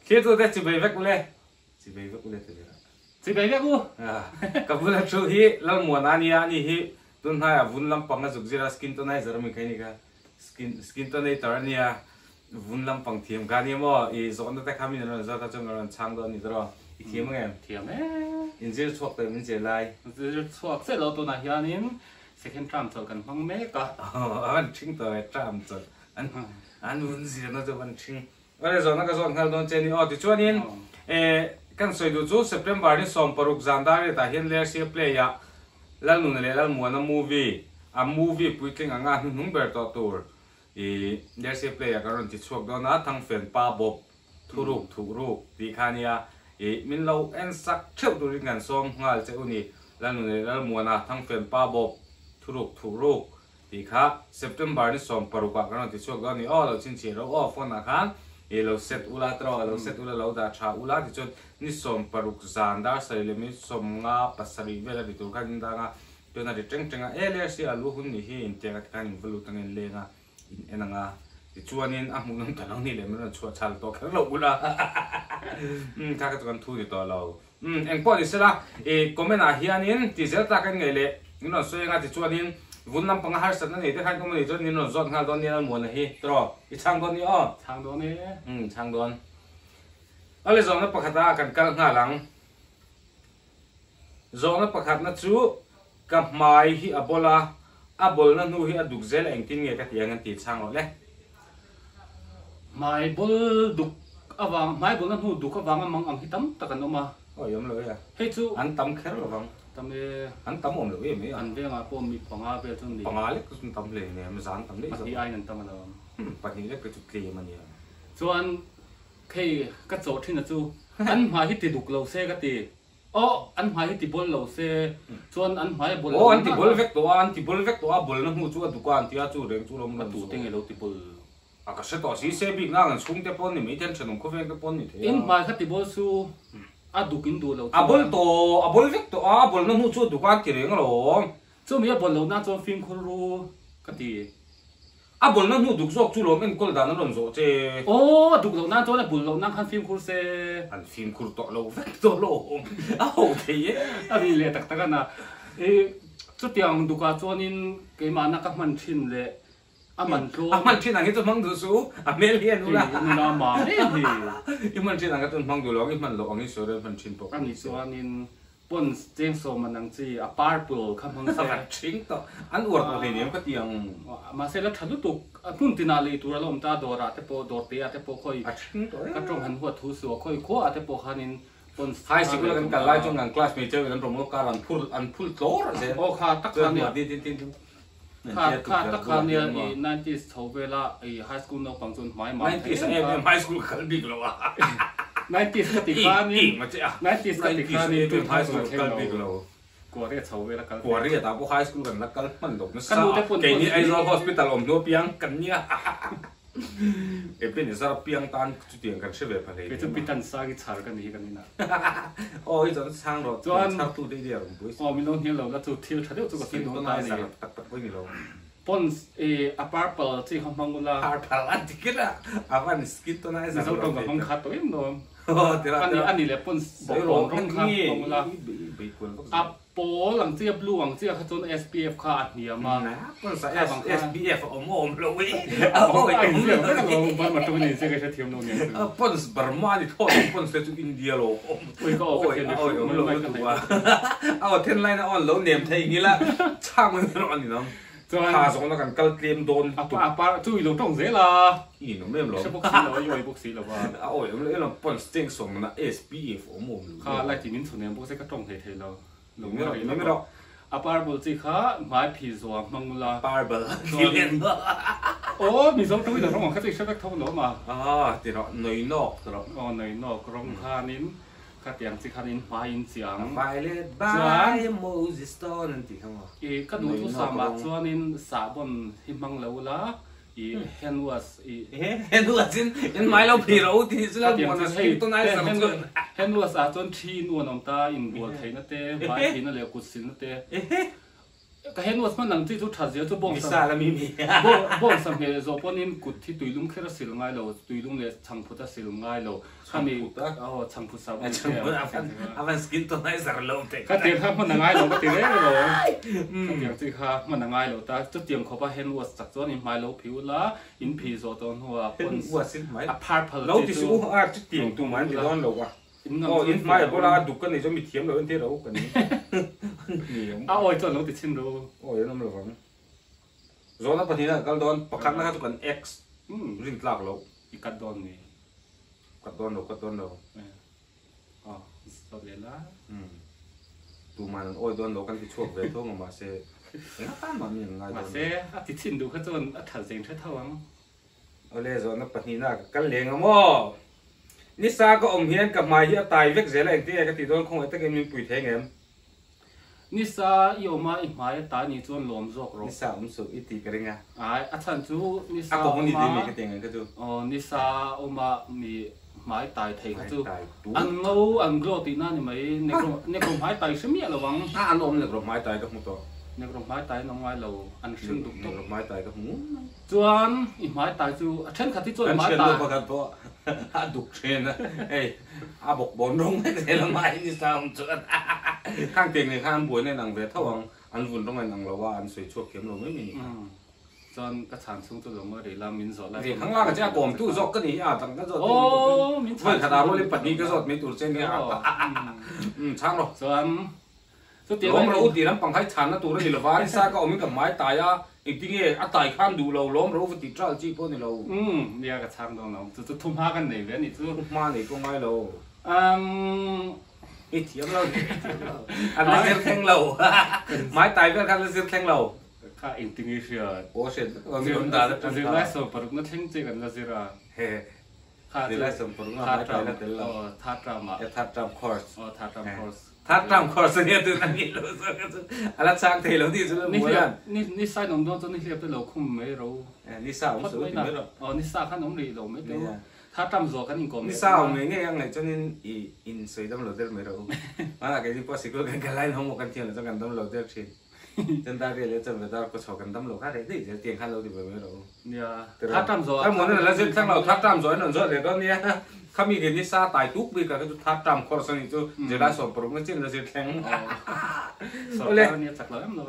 Thirtute chibei vek ule. Chibei vek ule ti vel a. Chibei vek u. Ka bula thu hi Lalmuana a nia, ani hi tun hnaiah vun lampang a zuk zir a, skin tonizer a mi kha ni kha, skin skin tonator a nia, vun lampang thiam kha a nia maw, i zawhna te kha min rawn zawt a chuan ka rawn chhang dawn a ni tawh, i thiam ang em? Thiam e. Inzir chhuak tawh em inzir lai? Zir chhuak chiah lo tunah hianin second term chawlh kan hmang mek a. A van ṭhing tawh e term chawlh an an vun zirna chu a van ṭhing. Awle zawhna ka zawt nghal dawn che ni aw. Tichuanin eh kan sawi duh chu September ni 16 zan dar riatah hian Lersia play ah Lalnuna leh Lalmuana movie a movie puitling anga hnuhnung ber tawh tur i Lersia play ah kan rawn ti chhuak dawn a Thangfen pa bawp thuruk thuhruk tih kha nia i min lo en sak theuh turin kan sawm nghal che u ni Lalnuna leh Lalmuana Thangfen pa bawp thuruk thuhruk Tih kha September ni 16 ah kan rawn ti chhuak dawn a ni aw, lo chhinchhiah ro aw phone ah khan i lo set ula tawh a, lo set ula lo dah tha ula tichuan ni 16 zan dar sarih leh minute 57 vel a ri tur khan in dang a, chuan a ri teng teng a, e ler si a lu hun ni hi intiang a tikhan in va lut ang in leng a, in en ang a, tichuanin a hmuhnawm ta lo ni leh min rawn chhuah chhal tawh kher lo ula umm kha kha chu kan thu ni tawh lo. Umm engpawh ni sela i comment ah hianin ti zel tlak in ngaih leh min rawn sawi anga tichuanin vun lampanga harsatna nei te khan awm anih chuan min rawn zawt nghal dawn nia Lalmuana hi tawh i chhang dawn ni aw. Chhang dawn e. Umm chhang dawn. Awle zawhna pakhat ah kan kal nghal ang. Zawhna pakhatna chu ka hmai hi a bawl a, a bawlna hnu hi a duk zel a engtin nge ka ti ang an ti chhang rawh le. Hmai bawl duk avang, hmai bawlna hnu duk avanga mang ang hi tam tak an awm a. Awi awm lo e a. Hei chu. An tam kher lo vang. Tam e. An tam awm lo em e a. An vengah pawh mi panga vel chu an ni. Panga lek chu an tam hle nia, zan tam leh zawk. Pahnih aiin an tam a lo. Pahnih lek te chu tlem a nia. Chuan hei ka chawh thin a chu an hmai hi ti duk lo se ka ti. Aw, an hmai hi ti bawl lo se, chuan an hmai a bawl lo Aw, an ti bawl vek tawh a, an ti bawl vek tawh a, bawlna hnu chu a duk a, an ti a, chu reng chu lo A tute nge lo ti bawl? A ka hre tawh si, se bik nang an chhungte pawn ni mai te, an thenawm khawveng te pawn ni thei a. In hmai kha ti bawl su, a duk in duh lo chuan. A bawl tawh, a bawl vek tawh a, bawlna hnu chu a duk a, an ti reng alawm. Chumi a bawl loh nan chuan fimkhur ru ka ti. A bulna hnu duk zawk chu lawm enkawl dan an rawn zawh che. Aw, a duk loh nan chuan a bul loh nan khan fimkhur se. An fimkhur tawh lo vek tawh lawm, a ho thei e. A ri leh tak tak a na. I chutiang dukah chuanin keimahna ka hman thin leh a man tlawm. A hman thin ang hi chu hmang duh suh u, a hmel hian ula. Hei nula mam em hi. I hman thin ang kha chu an hmang duh lo ang, i hman loh angin sawi rel hman thin pawh. A nih chuanin Pons cheng sawm an ang chi, a purple kha hmang se. Ka thing tawh, an uar tawh hleinem ka ti ang. Mahse la tha lutuk, a hmun tinah lei tur a la awm ta, dawrah te pawh, dawr te ah te pawh khawi A thing tawh ka tawng han huat thu suh a, khawi khua ah te pawh khanin Pons High sikul a kan kal lai chuan kan classmate cheu in an rawmawl kar an phur an phul tlawr a zel. Aw kha tak kha nia. Tin tin tin tin. Kha kha tak kha nia i nineties chho vela i high school naupang chuan hmai mam thei em kha. Nineties em high school ka kal bik lo a. Nineties ka ti khanin nineties ka ti khanin tun high school ka kal bik lo. Kuaria chho vela kal. Kuaria ta pawh high school kan la kal hman lo nasa. Keini Aizawl hospital awm hnu apiang kan nia. Ebenezer apiang tan chutiang kan hre ve pha hlei. Kei chu Pitan sang i chhar ka ni hi kan inah. Aw i chuan chhang rawh chuan chhar tu te i ria rawn pui. Aw min lo hnial lo la chu thil tha deuh chu ka sawi dawn ta a ni. Tak tak pawh i ni lo. Pons i a purple chi kha hmang ula. Purple a ti kher a a van skin tonizer. Mizo tawng ka hmang khat tawh em lo. Ani ani leh Pons bawkbawn rawng kha hmang ula. A Pawl ang chi a blue ang chi ah kha chuan SPF kha a hniam a. SPF a awm awm lo e. A awm vek lo Burma tawng in inziak a hrethiam lo nia chu. Pons Burma ni thaw lo Pons te chu India lo awm. Ui ka aw ka thian oi awm lo lutuk a. A aw then line a awn lo nem thei ngil a chhang mai rawh ani lo. Chuan Tha zawhna kan kal tlem dawn lutuk. A par chu i lo tawng zel a. I in awm em lo. Hre bawk si lo a i awi bawk si lo a. A awi awm lo em lo Pons cheng sawmna SPF awm awm lo. Kha light in min chhun em bawk se ka tawng hlei thei lo. Lo mi rawh lo mi rawh. A parbal chi kha hmai phi zuam hmang ula. Parbal ti len lo. Aw Mizo tawng in a rawng ang kha chu i hre vek tho lo ma. Aw ti rawh noi nawk ti rawh. Aw noi nawk rawng khanin khatiang chi khan in hmai in chiang. Violet by Moses Stone an tih kha maw. I ka duhthusam ah chuanin sahbawn hi hmang lo ula. I hand wash i. Hand wash in in hmai lo phir rawh u tih chu lal muan a skin tonizer chu. Hand wash ah chuan thi in uan awm ta, inbual theihna te, hmai theihna leh kut silna te. Ka hand wash hman ang chi chu that zia chu bawng sa la mi mi bawng sa hmeh zawh pawhin kut hi tuilum kher a sil ngai lo tuilum leh chhangphut a sil ngai lo khami aw chhangphut sa pawh a van skin tonizer lo te ka tiang kha hman a ngai lo ka ti reng lo ka tiang chi kha hman a ngai lo ta chutiang khawpa hand wash chak chuan in hmai lo phiu la in phih zawh tawh hnuah pawn a purple chi chu lo ti suh a chutiang tumah an ti dawn lo a. Aw in hmai a bawla a duk ka nei chuan mi thiam lo en tir ro ka ni. A awi chuan lo ti chhin ro. Awi an awm lo vang. Zawhna pahnihna kan kal dawn, pakhatna kha chu kan ex rin tlak loh. I cut dawn ni. Cut dawn lo, cut dawn lo. Aw, zawt leh la. Tuman an awi dawn lo kan ti chhuak ve tho ang mahse eng atan mah mi an ngai dawn lo. Mahse a ti chhin duh kha chuan a that zeng hre tho ang. Awle zawhna pahnihna ka kal leng a maw? Nisa ka awm hian ka hmai hi a tai vek zel a engtin nge ka tih dawn khawngaih takin min pui thei ngem? Nisa i awm a i hmai a tai nih chuan lawm zawk rawh. Nisa awm suh i tih ka ring a. Ai a chhan chu nisa awm a. A kawng ni dei mai ka ti ang ka chu. Aw nisa awm a mi hmai tai thei kha chu an ngo an glow tihna ni mai negro negro hmai tai hre miah lo ang. A an awm negro hmai tai ka hmu tawh. Negro hmai tai an awm ngai lo an hring duk tawp. Negro hmai tai ka hmu mai. Chuan i hmai tai chu a thenkhat hi chuan hmai tai. Kan thiannu pakhat pawh a duk then a, hei a bawk bawn rawng vek zel a hmai ni sa awm chuan khang tiang nen khan an buaina in ang ve tho ang, an vun rawng a in ang lo a, an sawi chhuak thiam lo mai mai ni kha. Chuan ka chhan chhung chu lo ngawi rih la, min zawh lai pawh. Khang lak a che a kawmtu zawk ka ni a, dang ka zawt min chhan. Vawi khat ah rualin pahnih ka zawt mai tur che nia. Chhang rawh. Chuan Chutiang Lawm ro tih lampang kha i chhanna tur a ni lova, nisa ka awmin ka hmai tai a, engtinge a tai khan duh lo, lawm ro va tih ṭal chi pawh a ni lo. Umm, nia ka chhang dawn lo, chu chu thuhma kan nei ve a nih chu. Thuhma nei pawh ngai lo. Umm, i thiam lo, i thiam lo. An la zir thleng lo, hmai tai vel kha an la zir thleng lo. Kha engtinge i hriat? Aw hriat vek lo, mi awm dan atang kha. Zirlai sawmparukna thleng che kan la zir a. He. Zirlai sawmparukna hmai tai la tel lo. Aw, third term ah. Third term course. Aw, third term course. Third term course a nia tun a nih loh zawk a chu a la chang thei lo tih chu la mual an. Ni ni sa in awm dawn chuan ni hliap te lo khum mai ro. Ni sa awm suh ti mai ro. Aw ni sa khan awm rih lo mai teu. Third term zawh kan inkawm leh. Ni sa awm ngei ngei a ngaih chuan in i in sawi dam lo der mai ro. Hmanah keini pawh sikul kan kal laiin homework kan thiam loh chuan kan dam lo der thin. Chuan dar riah leh chuan ve dar kaw chho kan dam lo kha reh daih zel tiang khan lo ti ve mai ro. Nia, third term zawh ah. Muan la zir thleng lo, third term zawh in rawn zawh leh dawn nia. Khami ke ni sa tai tuk bik a kha chu third term course a nih chu zirlai 16 na chin la zir thleng. Awle,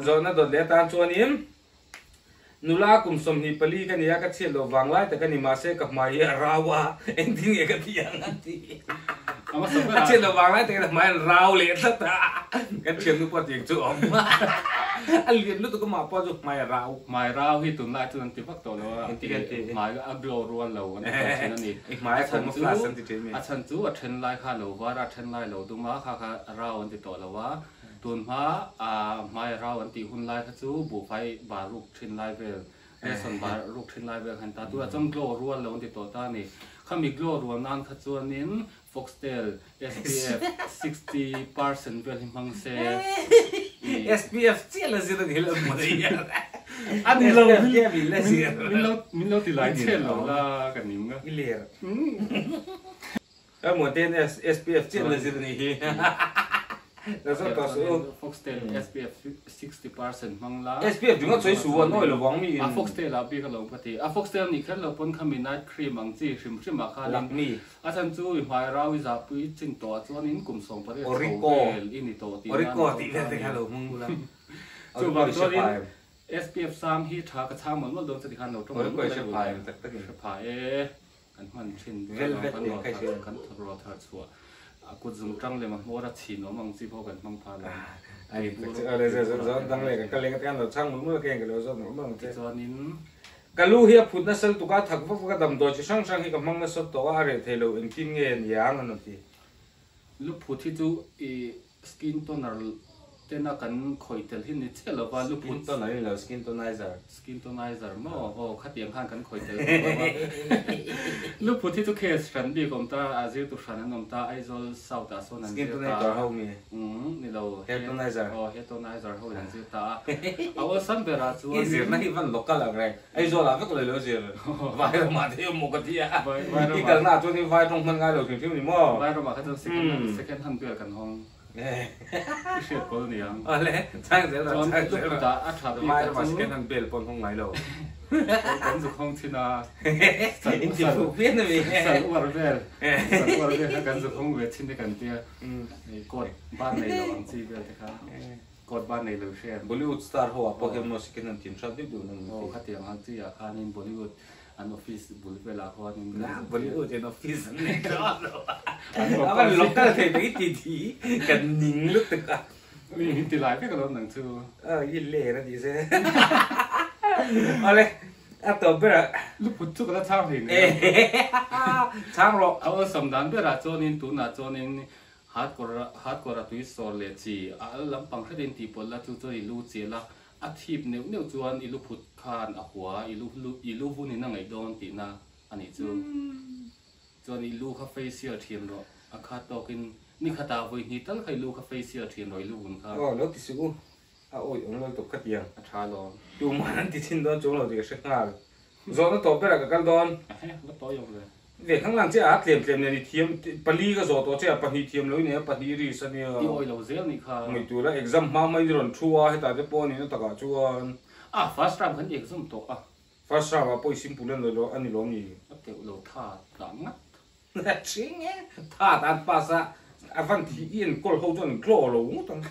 zawhna dawt leh atan chuanin nula kum 24 ka nia ka chhiat loh vang lai tak a ni mahse ka hmai hi a rau a, engtin nge ka tih ang a ti. A chhiat loh vang lai tak in a hmai an rau leh tlat a, kan thiannu pawh tiang chu a awm. A lian lutuk amah pawh chu hmai a rau. Hmai rau hi tunlai chuan an ti vak tawh lo a, hmai a glow rual lo an ti tawh thin a ni. Hmai a camouflage an ti thin a mi. A chhan chu a then lai kha lo var a, a then lai lo dum a, kha kha rau an ti tawh lo a. Tun hma a hmai a rau an tih hun lai kha chu buhfai bar ruk thin lai vel, ration bar ruk thin lai vel kha an ta. Tunah chuan glow rual lo an ti tawh ta a ni. Khami glow rual nan kha chuanin Foxtel SPF 60% vel hi hmang se. SPF chiah la zir a ni lo maw hian. A ni lo min lo min lo ti lai chhe lo la ka ning a. I ler. Ka maw ten SPF chiah la zir a ni hi. La zawt tawh suh u. Foxtel SPF 60% hmang la. SPF ding a chawi suh a nawi lovang mi in. A Foxtel ah bik a lo ka ti. A Foxtel nih kher lo pawn khami night cream ang chi hrim hrim ah khanin. Lakmi. A chhan chu i hmai rau i zahpui chin tawh ah chuanin kum 18 chho vel i ni tawh tihna a ni tawh ta a ni. Chuvang chuanin SPF sang hi tha ka chhang mawlh mawlh dawn chuti khan lo tawng mawlh mawlh mai u. Hre pha e, kan hman thin kan rawh thar chhuah a kut zung tang lem a hmawr a chhin awm ang chi pawh kan hmang pha lo. Tichuanin. Ka lu hi a phut nasa lutuk a, thak vak vak a damdawi chi hrang hrang hi ka hmang nasa tawh a, a reh thei lo, engtin nge niang an rawn ti. Lu phut hi chu i skin toner tena kan khawih tel hi ni chiah lo va, lu phut. Skin toner ni lo, skin tonizer. Skin tonizer maw? Aw, khatiang khan kan khawih tel bawk lo va. Lu phut hi chu case hran bik a awm ta, a zirtu hran an awm ta, Aizawl South ah sawn an zir ta. Skin tonizer ho mi? Umm, ni lo. Hair tonizer. Aw, hair tonizer ho in an zir ta a. A awlsam berah chuan. I zirna hi van local ang reng. Aizawl ah vek lo ilo zir. Vai ramah te hi awm maw ka ti a. I kalna ah chuan i vai tawng hman ngai lo hrim hrim ni maw? Vai ramah kha chuan second hand second hand vel kan hawng. I hriat pawl niang. Awle, chhang zel rawh, Chuan chhang zel rawh. lukutah a tha bik Mai a ramah chu. second hand bel pawn hawng ngai lo. Kan zuk hawng thin a. In ti fuh phian a mi. Sal uar vel, sal uar vel kha kan zuk hawng ve thin te kan tia. Coat ban nei lo ang chi vel te kha. Coat ban nei lo hriat. Bollywood star ho ah pawh hian maw second hand thin hrat deuh deuh an awm. Aw khatiang ang chi ah khanin Bollywood an office bul velah khuanin Bollywood in office an nei tawh lo. A van local thei tak i ti thi kan ning lutuk a. Mi min ti lai vek alawm nang chu. A i ler a ni se. Awle a tawp berah. Luphut chu ka la chhang hlei nei. Chhang rawh. A awlsam dan berah chuanin tunah chuanin hardcore hardcore a tui sawr leh chi a al lampang hretin tih pawlh la chu chuan i lu chial a. A thip neuh neuh chuan i luphut khan a hua, i lu i lu hun in a ngaih dawn tihna a nih chu. Chuan i lu kha facial thin rawh, a khat tawkin ni khatah vawi hnih tal kha i lu kha facial thin rawh i lu hun kha. Aw, lo ti suh u, a awih awm lo tuk khatiang. A tha lo. Tuman an ti thin dawn chuang lo tih ka hre nghal. Zawhna tawp berah ka kal dawn. Ehe, va tawi awm ve. Ve khang lang che a, tlem tlem nen i thiam, pali ka zawh tawh che a, pahnih thiam lo i nei a, pahnih ris a nia. I awi lo zel nih kha. Ngaihtuah la, exam hma hma in i rawn thu a, hetah te pawh a nihna takah chuan. A, first round khan i exam tawh a. First round ah pawh i simple a ni lo, a ni lawm ni? A teuh lo tha tah ngat. Thing e, tha tan pass a, a van thi i enkawl ho chuan glow lo ngawt ang,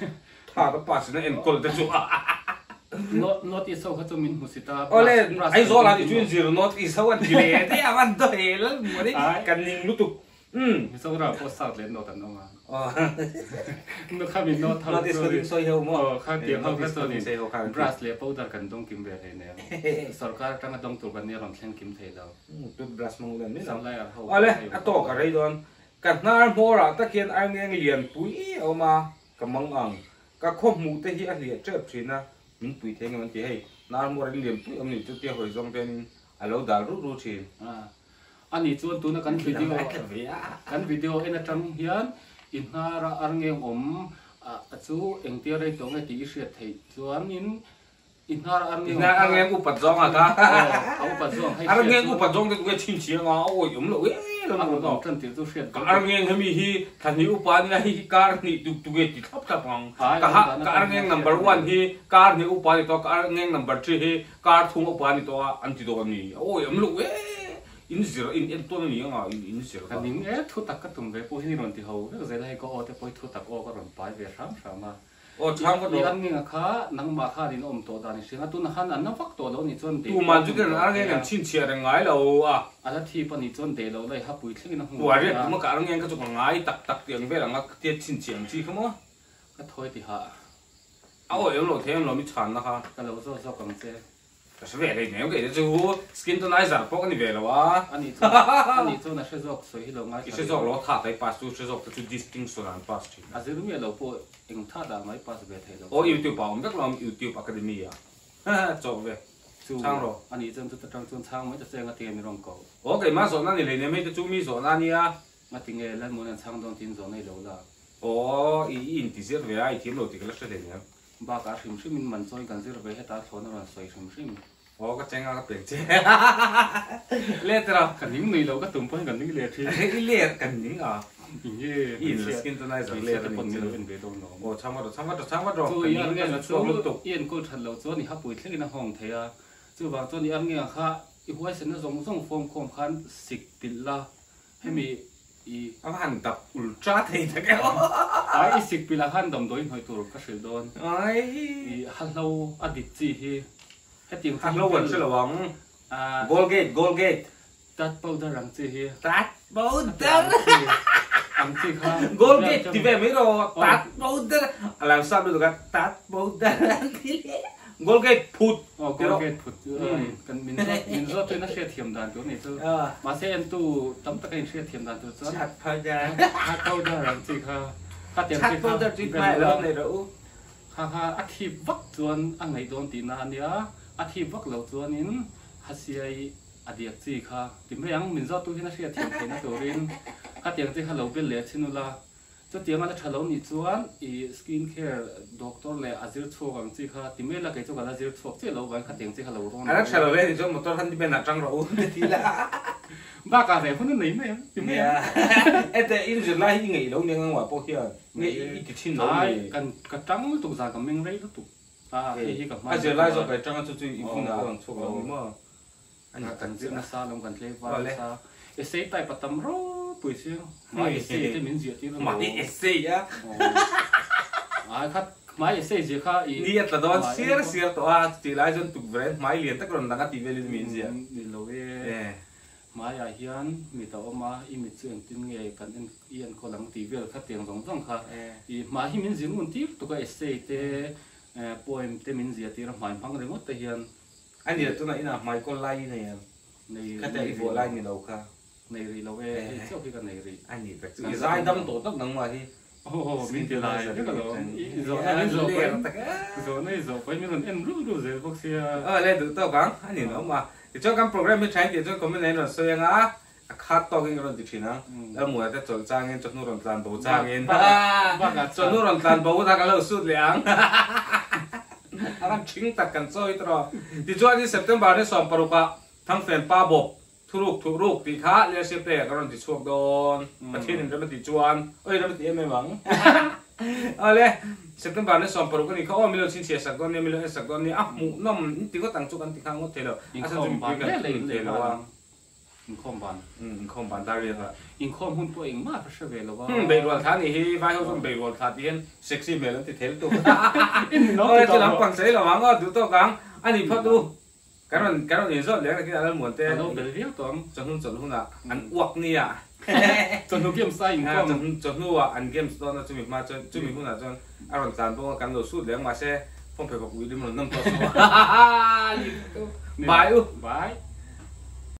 tha ta pass in a enkawl te chu. North East ho kha chu min hmu si ta. Awle, Aizawl ah nih chu in zir North East ho an ti ve te a van daw he lal mu ani, kan ning lutuk. Umm. Mizoram pawh South leh North an awm a. Nu kha min North ho North East khaw sawi ho maw? Aw, kha tiang ho kha chuan in brush leh powder kan dawng kim ve hlei nen. Sorkar atanga dawng tur kan nia rawn thleng kim thei lo. Toothbrush hmang len mai lo. Awle, a tawk a rei dawn. Ka hnar hmawr ah tak hian arngeng lian pui a awm a, ka mang ang. Ka khaw hmuh te hi a hliah tep thin a, min pui thei ngem an ti. Hei, hnar hmawr in lian pui a awm ni chu tia hawi zawng te hianin a lo dal ruh ruh thin. Ani chuan tuna kan video kan video en atang hian i hnara arngeng awm a chu engtia rei tawh nge tih i hriat theih chuanin I hnar arngeng I hnar arngeng upat zawng a ka. A upat zawng hei Arngeng upat zawng te tunge chhinchhiang a awi awm lo e lo A rawn awm tan tir chu hriat Ka arngeng hemi hi thla upa ania hei hi kar hnih tuk tunge ti thlap thlap ang. Ka ha ka arngeng number one hi kar hnih upa ni tawh a ka arngeng number three hi kar thum upa ni tawh a an ti dawn ni. A awi awm lo e. In zir in en tawn a ni anga in in zir Ka ning e thu tak ka tum ve pawh hi ni rawn ti ho vek zel a hei ka aw te pawh hi thu tak aw ka rawn pai ve hram hram a. Aw chhang ka I an ngenga kha nangmah khan in awm tawh dan i hria a, tunah khan an na vak tawh lo nih chuan deh Tuman chu kan ar ngeng an chhinchhiah reng ngai lo a. A la thip a nih chuan deh loh lai hapui thlengin a hmu Kua riat tuma ka ar ngeng kha chu ka ngai tak tak tih ang vel ang a tia chhinchhiah ang chi kha maw? Ka thawi tihah. A awi awm lo thei ang lo mi chhanna kha. Ka lo zawt zawk ang che. Ka hre ve hlei hmel kei te chu skin tonizer pawh ka ni ve lo a. A nih chuan a nih chuan a hre zawk sawi hi lo ngaithla I hre zawk lo a tha tai pass chu hre zawk te chu distinction an pass thin a. A zir miah lo pawh eng tha dah mai pass ve thei lo. Aw youtube ah awm vek lo am youtube academy ah chawh ve Chu chhang rawh. A nih chuan chuta tang chuan chhang mai ta che anga tinge mi rawn ko. Aw keimah zawhna ni hlei nem hei te chu mi zawhna a nia. Nga tinge Lalmuan an chhang dawn tiin zawhna i lo la. Aw i i inti zir ve a i thiam lo tih ka la hre hlei nem. Bakah hrim hrim in man chawi kan zir ve hetah thlawn a rawn sawi hrim hrim. Aw ka cheng a ka pek che let rawh. Ka ning nui lo ka tum pawhin ka nui leh thin. I let ka ning a. Nge I in skin tonizer let a ning che. En ve dawn lo. Aw chhang vat rawh chhang vat rawh chhang vat rawh. Chu i ar nge chu i enkawl that loh chuan i hapui thlengin a nghawng thei a. Chuvang chuan i ar nge ang kha i huaisenna zawng zawng form khawm khan sik pilh la hemi I. A va han dap ultra thei tak e aw. Ai i sik pilah khan damdawi hnawih tur ka hrilh dawn. Ai. I hahlo a dik chi hi hetiang chi hi. Hahlo an hre lo ang. Golgate Golgate. Tat powder ang chi hi. Tat powder. Ang chi kha. Golgate ti ve mai rawh. Tat powder. A lo sap lutuk a tat powder an ti leh. Golgate phut. Aw Golgate phut chu kan min zawt min zawt chuan a hriatthiam dan tur nih chu. Mahse entu tam taka in hriatthiam dan tur chuan Chat powder. Chat powder ang chi kha. Kha tiang chi Chat powder chu hmai lo nei rawh u. Kha kha a thip vak chuan a ngaih dawn tihna a nia. A thip vak loh chuanin hasiai a diak chi kha ti mai ang. Min zawttu hian a hriatthiam theihna turin kha tiang chi kha lo bel leh chin ula. Chutiang a la tha lo nih chuan i skin care doctor leh a zir chhuak ang chi kha ti mai la kei chu ka la zir chhuak chiah lo vang khatiang chi kha lo rawn A la tha lo ve ni chuan motor khan depend ah tang rawh u ti ti la. Bakah reh hun a nei mai ang ti mai ang. Ete in zir lai hi i ngeih lo nia ngangmah pawh hian nge i ti thin lo ni. Ai kan ka tang lutuk zan ka meng rei lutuk a hei hi ka hmai A zir lai zawk kai tang a chu chu i hun ah a rawn chhuak lo ni maw. Kan zir nasa lawm kan tlei var nasa. Essay type a tam ropui si hmai essay te min ziah tir alawm. Hmai essay a. Ai kha hmai essay ziah kha i. Ni a tla dawn siar siar tawh a chutih lai chuan tukverh in hmai lian tak rawn lang a tih velin min ziah. Ni lo e. Hmai ah hian mit a awm a i mit chu engtin nge kan en i enkawl ang tih vel kha tiang zawng zawng kha i hmai hi min zir ngun tir tuk a essay te poem te min ziah tir a hmai hmang ringawt te hian. A nia tunah inah hmai kawl lai i nei em? Khatia i vuah lai ni lo kha. Nei rih lo e, hei chauh hi ka nei rih. A ni tak chu i zai dam tawh tak nangmah hi. Aw min ti lai vek alawm. I zawhna i zawh pahin zawhna i zawh pahin min rawn en rul rul zel bawk sia. Aw le duh tawk ang, a ni lo mah. Tichuan kan program hi thain tih chuan comment ah in rawn sawi anga a khat tawkin ka rawn ti thin ang. Lalmuana te chawlh changin chawhnu rawn tlan bo changin chawhnu rawn tlan bo hunah kan lo sut leh ang. A rawn thing tak kan chawi tawh. Tichuanin September ni 16 ah Thangfen pa bawp thuruk thuhruk tih kha Lersia play ah ka rawn ti chhuak dawn. Pathianin rem a tih chuan oi rem a ti em em ang. Awle September ni 16 a nih kha aw milo chhinchhiah sak dawn nia milo en sak dawn nia a hmuhnawm in ti ngawt ang chu kan ti nghal ngawt thei lo. A chhan chu mipui kan thunun thei lo a. Inkhawm ban. Umm inkhawm ban dar riak a. Inkhawm hun pawh engmah ka hre ve lo a. Umm beihrual thla nih hi vai ho chuan beihrual thla tih hian sexy hmel an ti thei lutuk. Aw chu lam pang sawi lo ang aw duh tawk ang a nih phawt u. Kan rawn kan rawn inzawt leh ang takin a Lalmuan te. Ka lo bel viau tawh ang. Chawhnu chawlh hunah an uak nia. Chawhnu games a inkhawm. Chawhnu ah an games dawn a chumi hma chuan chumi hunah chuan a rawn tlan bawk a kan lo sut leh ang mahse phone pheikhawk ui lim rawn nawm tawh suh. Bye u. Bye.